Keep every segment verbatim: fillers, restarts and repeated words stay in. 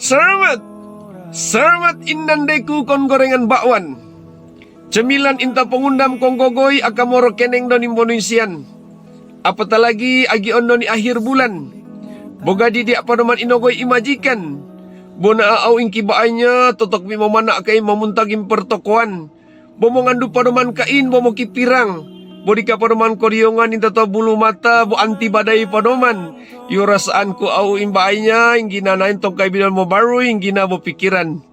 Selamat. Selamat inandeku kon gorengan bakwan. Cemilan inta pengundam kon gogoi akamoro keneng doni mbonunsian. Apatah lagi agi ondoni akhir bulan. Bogadi dia padoman inogoi imajikan. Bona au ingki baanya totok mi momana kai mamuntakim pertokoan. Bo mongandu padoman kain bo mokipirang. Bo dika padoman koriongan inta to bulu mata bo anti badai padoman. Yo rasaan ku au imbainya inggina nain tongkai bidon mo baru inggina bo pikiran.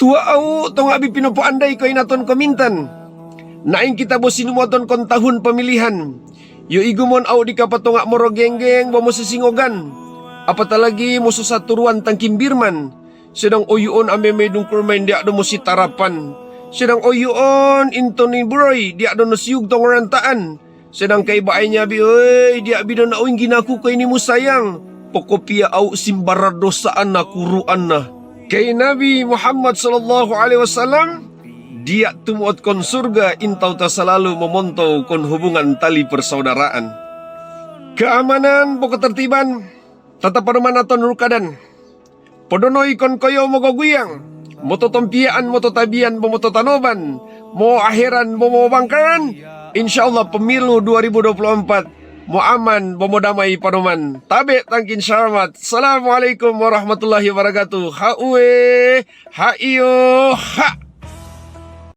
Tua au tonga bi pinopo andai ko inaton komintan. Nain kita bo sinumoton kon tahun pemilihan. Yo igumon au dika patonga moro genggeng bo mo sesingogan. Apatah lagi mo sesaturuan tangkimbirman. Sedang oyuon amemei dungkul main dia do mo sitarapan. Sedang oyuon intoni buroi dia do no siug tongorantaan. Sedang kai baainya bi oi dia bidon au inggina ku ko ini musayang. Pokopia au simbara dosa ana kuru ana. Kai Nabi Muhammad sallallahu alaihi wasallam dia tumuot kon surga intau ta salalu memontau kon hubungan tali persaudaraan. Keamanan bo ketertiban. Tata padomanaton rukadan. Podono ikon koyo mogoguyang. Moto tompiaan moto tabian bo moto tanoban. Mo aheran bo mo bangkaran. Insyaallah pemilu dua ribu dua puluh empat. Mo aman bo mo damai padoman. Tabe tangkin salamat. Assalamualaikum warahmatullahi wabarakatuh. Ha ue. Ha iyo. Ha.